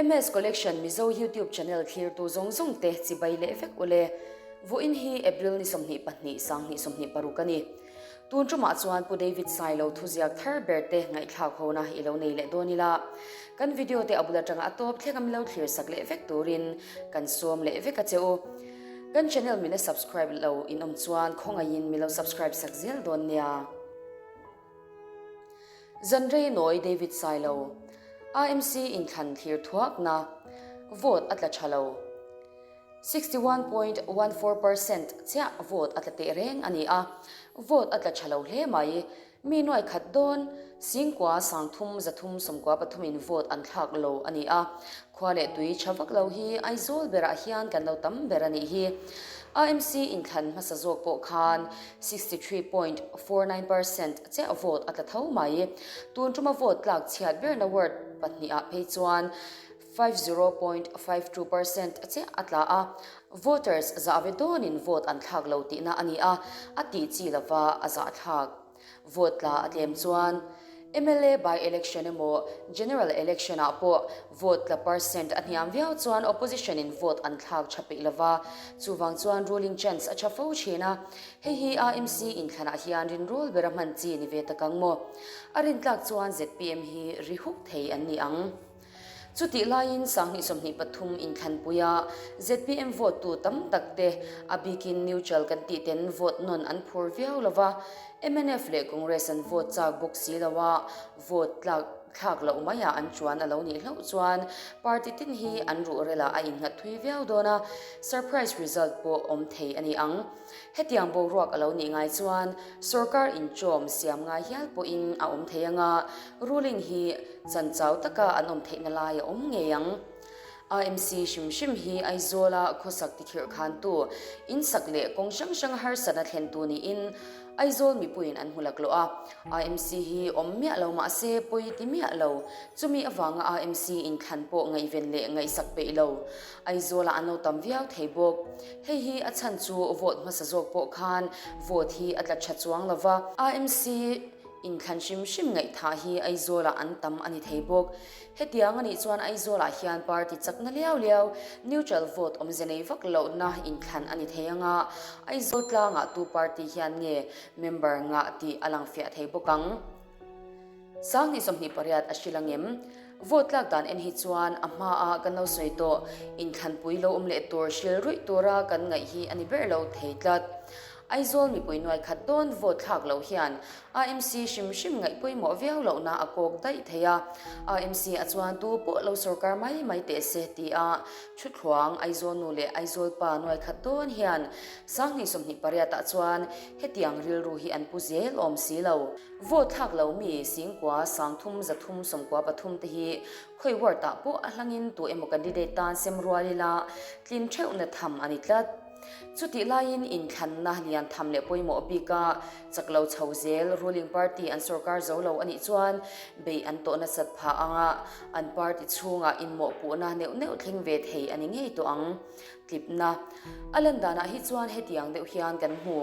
MS Collection Mizo YouTube channel thlirtu zawng zawng te chibai leh vek ule. Vawiin hi April ni 22 2026 a ni. Tun tumah chuan Pu David Sailo thuziak thar ber te ngaihthlak hona i lo nei leh dawn ila. Kan video te a bul atanga a tawp thleng a milo thlir sak leh vek turin kan sawm leh vek a che u. Kan channel min a subscribe lo in awm chuan khawngaihin milo subscribe sak zel dawn nia. Zanrei nawi David Sailo, AMC inthlan thlir thuakna, vote a tla tha lo. 61.14 percent chiah vote a tla teh reng a ni a, vote a tla tha lo hle mai. Mi nuai khat dawn Singkua 30 343 in vote an thlak lo a ni a, khua leh tui tha vak lo hi Aizawl berah hian kan lo tam ber a nih hi. AMC inthlan hmasa zawk pawh khan 63.49 percent chiah vote a tla tho mai. Tun tuma vote tlak chhiat berna ward pahnihah phei chuan 50.52 percent chiah a tla a, voters zahve dawnin vote an thlak lo tihna a ni a, a tih chi lova a zahthlak. Vote tla a tlem chuan mla by election emaw general election ah pawh vote tla percent a hniam viau chuan opposition in vote an thlak tha peih lova, chuvang chuan ruling chance a tha fo thin a, hei hi AMC inthlanah hian rinrawl bera hman chi ni ve tak ang maw? A rintlak chuan zpm hi ri huk thei an ni ang. Chutih laiin 2023 inthlanpuia zpm vote tu tam tak te, a bikin neutral kan tih ten vote nawn an phur viau lo va, mnf leh Congress an vote chak bawk si lo a, vote tlak thlak loh maiah an chuan a lo nih hlauh chuan party tin hi an ruhrelah a innghat thui viau dawn a, surprise result pawh awm thei a ni ang. Hetiang boruak a lo nih ngai chuan sorkar inchawm siam ngai hial pawhin a awm thei ang a, ruling hi chan chau taka an awm theihna lai a awm ngei ang. AMC hrim hrim hi Aizawla khawsak tikhirh khantu, insak leh kawng hrang hrang harsatna thlentu niin Aizawl mipuiin an hmu laklawh a. AMC hi awm miah lo mah se pawi ti miah lo, chumi avanga AMC inthlan pawh ngaihven leh ngaihsak peih lo. Aizawlah an lo tam viau thei bawk. Hei hi a chhan chu vote hmasa zawk pawh khan vote hi a tla tha chuang lo va. AMC inthlan hrim hrim ngaihthah hi Aizawlah an tam a ni thei bawk. Hetiang a nih chuan Aizawlah hian party chakna liau liau, neutral vote awmze nei vak lohna inthlan a ni thei ang a, Aizawl tlangah tu party hian nge member ngah tih a lang fiah thei bawk ang. 2028 a hrilh ang em? Vote tlak dan en hi chuan a hmaa kan lo sawi tawh inthlanpui lo awm leh tur hril ruih tura kan ngaih hi a ni ber lo thei tlat. Aizawl mipui nuai khat dawn vote thlak loh hian AMC hrim hrim ngaih pawimawh viau lohna a kawk daih thei a, AMC a chuan tu pawh lo sorkar mai mai teh se ti a thuthluang Aizawl nu leh Aizawl pa nuai khat dawn hian 2028 ah chuan hetiang rilru hi an pu zel awm si lo. Vote thlak lo mi Singkua 30 393 te hi khawi ward ah pawh a hlangin tu emaw candidate tan sem rual ila tlin theuhna tham a ni tlat. Chutih laiin inthlanna lian tham leh pawimawh bika chak lo chho zel ruling party an sorkar zo lo a nih chuan beih an tawh nasat phah anga an party chhungah inmawhpuhna neuh neuh thleng ve thei a ni ngei tawh ang. Tlipna a lan danah hi chuan hetiang deuh hian kan hmu.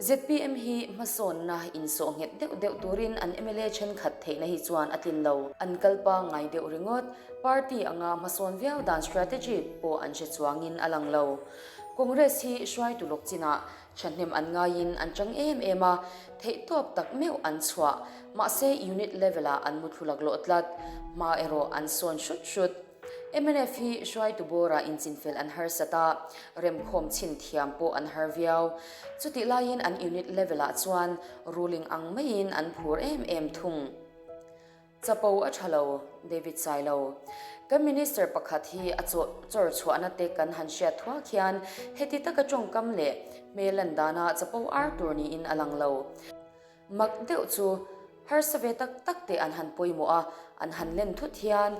Zpm hi hmasawnna insawh nghet deuh deuh turin an mla thenkhat theihna hi chuan a tlin lo. An kal pangngai deuh ringawt. Party anga hmasawn viau dan strategy pawh an hre chuangin a lang lo. Congress hi hruaitu lawk chinah thahnem an ngaiin an chang em em a, theihtawp tak meuh an chhuah. Mahse unit level-ah an muthlu laklawh tlat. Hma erawh an sawn hrut hrut. Mnf hi hruaitu bawrah inchinfel an harsat a, remkhawm chhin thiam pawh an har viau. Chutih laiin an unit level-ah chuan ruling ang maiin an phur em em thung. Chapo a tha lo, David Sailo. Kan minister pakhat hi a chawr chhuahna te kan han hriat thuak hian heti taka tawngkam leh hmel lan dana chapo ar tur niin a lang lo. Mak deuh chu harsa ve tak tak te an han pawimawh a, an han len thut hian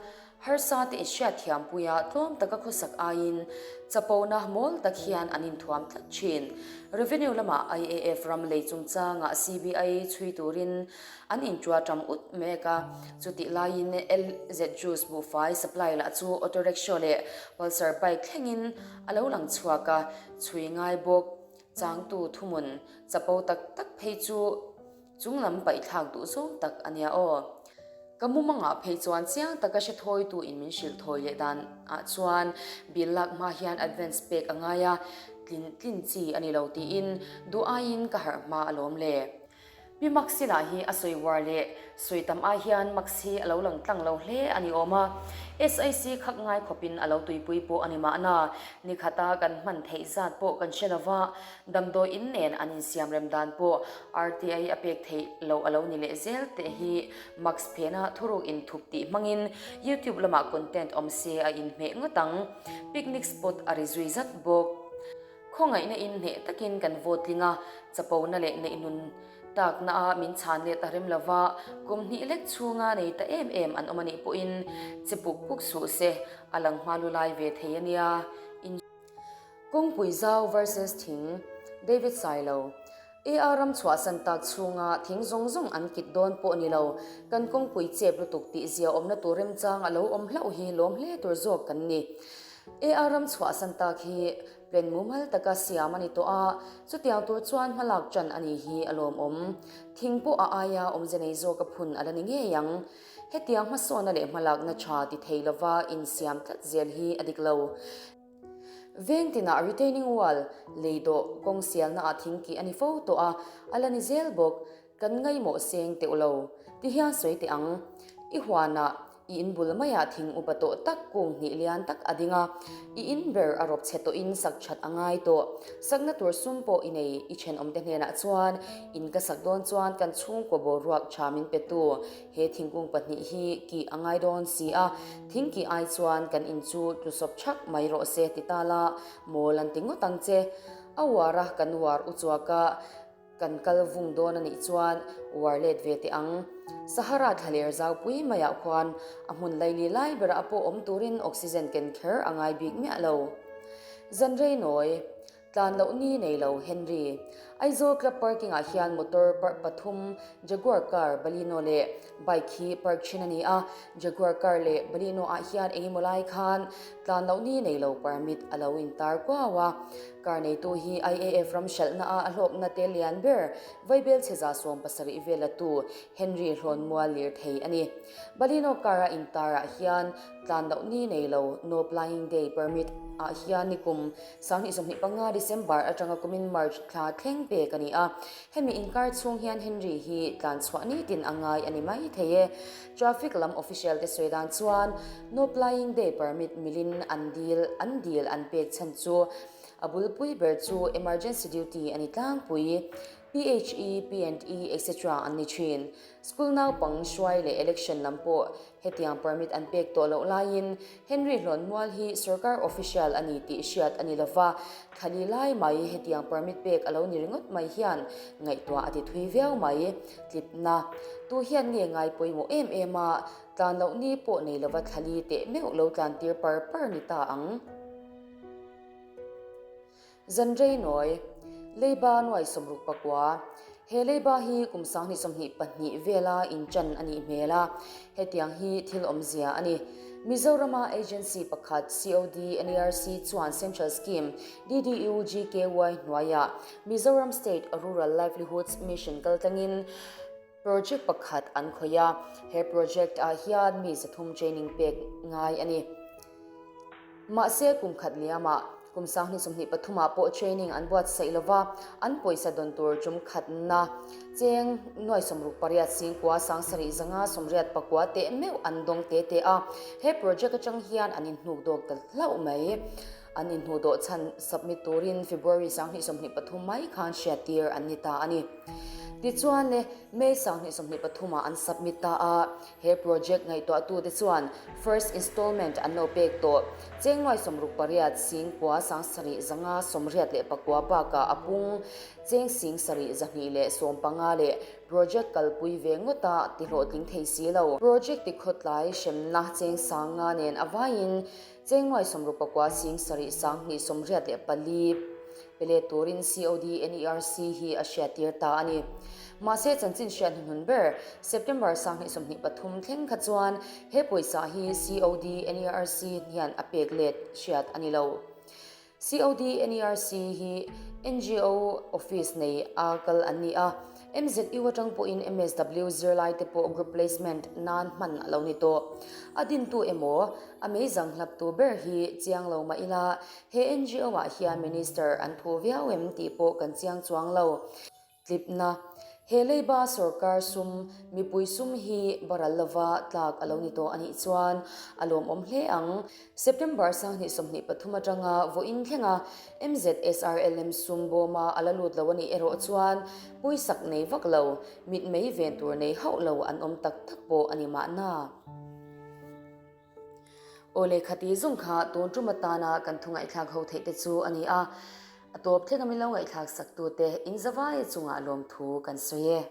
harsa te inhriat thiampuia tlawm taka khawsak aiin chapona mawl tak hian an inthuam tlat thin. Revenue lamah IAF ram lei chungchangah CBI chhui turin an intua tam ut mek a, chutih laiin LZ juice buhfai supply lah chu auto rickshaw leh pulsar bike thlengin a lo lang chhuak a, chhui ngai bawk. Changtu thuhmun chapo tak tak phei chu chunglam paihthlak duh zawng tak a nia aw. Ka mumangah phei chuan chiang taka hre thawitu in min hrilh thawi leh dan ah chuan bill lak hma hian advance pek a ngai a, tlin tlin chi a ni lo tiin duh aiin ka harh hma alawm le. Pi Maxi lah hi a sawi uar leh sawi tam ai hian Max hi a lo lang tlang lo hle a ni awm a, SIC khak ngai khawpin a lo tuipui pawh a ni mahna, ni khata kan hman theih zat pawh kan hre lova, damdawi in nen an insiam rem dan pawh RTI a pek theih loh a lo ni leh zel teh hi Max phena thuruk inthup tih hmangin YouTube lamah content awm se a inhmeh ngawt ang, picnic spot a ri zui zat bawk. Khawngaihna in hneh takin kan vote tling a, chapona leh neihnun takna a min chhan let a rem lova, kum hnih lek chhunga nei ta em em an awm a nih pawhin che puk puk suh se, a lang hma lu lai ve thei a nia. In. Kawngpui zau versus thing, David Sailo. AR ram chhuahsan tak chhunga thing zawng zawng an kit dawn pawh ni lo, kan kawngpui chep lutuk tih zia awmna tur remchang a lo awm hlauh hi lawm hle tur zawk kan ni. AR ram chhuahsan tak hi plan mumal taka siam a ni tawh a, chutiang tur chuan hmalak ṭan a nih hi a lawmawm. Thing pawh a aia awmze nei zawk a phun a la ni ngei ang. Hetiang hmasawnna leh hmalakna ṭha ti thei lova insiam tlat zel hi a dik lo. Veng tinah retaining wall, lei dawh, kawng sialna ah thing kih a ni fo tawh a, a la ni zel bawk. Kan ngaihmawh seng teuh lo. Ti hian sawi teh ang. I huanah i in bul maiah thing upa tawh tak kung hnih lian tak a ding a. I in ber a rawp chhe tawhin sak that a ngai tawh. Sakna tur sum pawh i nei i thenawmte hnenah chuan in ka sak dawn chuan kan chhungkaw boruak tha min petu he thingkung pahnih hi kih a ngai dawn si a. Thing kih ai chuan kan in chu tlusawp thak mai rawh se ti ta la mawl an ti ngawt ang che. A uar a kan uar uchuak a. Kan kal vung dawn a nih chuan uar let ve teh ang. Sahara thlaler zaupui maiah khuan a hmun laili lai berah pawh awm turin oxygen ken kher a ngai bik miah lo. Zanrei nawi, tlan loh ni nei lo Henry. Aizawl Club parking ah hian motor park pathum, Jaguar car, Baleno leh bike hi park thin a ni a. Jaguar car leh Baleno ah hian engemaw lai khan tlan loh ni nei lo permit a lo intar kuau a. Car neitu hi IAF ram hralhna a a hlawkna te lian ber Vaibel chheza 70 vel a tu Henry Hlawnmual lirthei a ni. Baleno car a intar ah hian tlan loh ni nei lo No Plying Day permit ah hian nikum 2025 December atanga kumin March thla thleng pek a ni a. Hemi inkar chhung hian Henry hi tlan chhuah nitin a ngai a ni mai thei e. Traffic lam official te sawi dan chuan No Plying Day permit milin an dil an dil an pek chhan chu a bulpui ber chu emergency duty a ni tlangpui, PHE, P&E etc an ni thin. School naupang hruai leh election lam pawh hetiang permit an pek tawh loh laiin Henry Hlawnmual hi sorkar official a ni tih hriat a ni lova, thlali lai mai hetiang permit pek a lo ni ringawt mai hian ngaihtuah a ti thui viau mai. Tlipna tu hian nge ngai pawimawh em em a, tlan loh ni pawh nei lova thlali teh meuh lo tlan tir par par ni ta ang. Zanrei nawi, Leiba nuai 64. He leiba hi kum 2024 vela inṭan a nih hmel a, hetiang hi thil awmzia a ni. Mizorama agency pakhat COD-NERC chuan Central Scheme DDU-GKY hnuaiah Mizoram State Rural Livelihoods Mission kaltlangin project pakhat an khawih a, he project ah hian mi 300 training pek ngai a ni. Mahse kum khat liamah kum 2023 ah pawh training an buatsaih lova, an pawisa dawn tur tum khatna cheng nuai 68 singkua 7,500 89 teh meuh an dawng te te a, he project atang hian an inhnuk dawk ta hlauh mai. An inhnuh dawh chhan submit turin February 2023 mai khan hriattir an ni ta a ni. Tichuan le, May 2023 ah an submit ta a, he project ngaihtuahtute chuan first installment an lo pek tawh. Cheng nuai 68 singkua 7,589 bakah a pung cheng 7,215 leh project kalpui ve ngawta ti hlawhtling thei si lo. Project tikhawtlai hremna cheng sanga nen a vaiin Cheng nuai 69 7 284 pe let turin COD-NERC hi a hriattir ta a ni. Mahse chanchin hriat hnuhnun ber September 2023 thleng kha chuan he pawisa hi COD-NERC hian a pek let hriat a ni lo. COD-NERC hi NGO office nei a kal an ni a. MZU atang pawhin MSW zirlaite pawh group placement nan hman a lo ni tawh. A dintu emaw, a meizang hlaptu ber hi chiang lo mah ila, he NGO ah hian Minister an phu viau em tih pawh kan chiang chuang lo. Tlipna, He leiba sorkar sum, mipui sum hi baral lova tlak a lo ni tawh a nih chuan a lawmawm hle ang. September 2023 atanga vawiin thlenga MZSRLM sum bawma a la lut lo a nih erawh chuan pawisak nei vak lo, mitmei ven tur nei hauh lo an awm tak tak pawh a ni mahna. Aw lehkhati zung kha tun tum atana kan thu ngaihthlak ho theih te chu a ni a, a tawp thleng a min lo ngaihthlak sak tute in zavaia chungah lawmthu kan sawi e.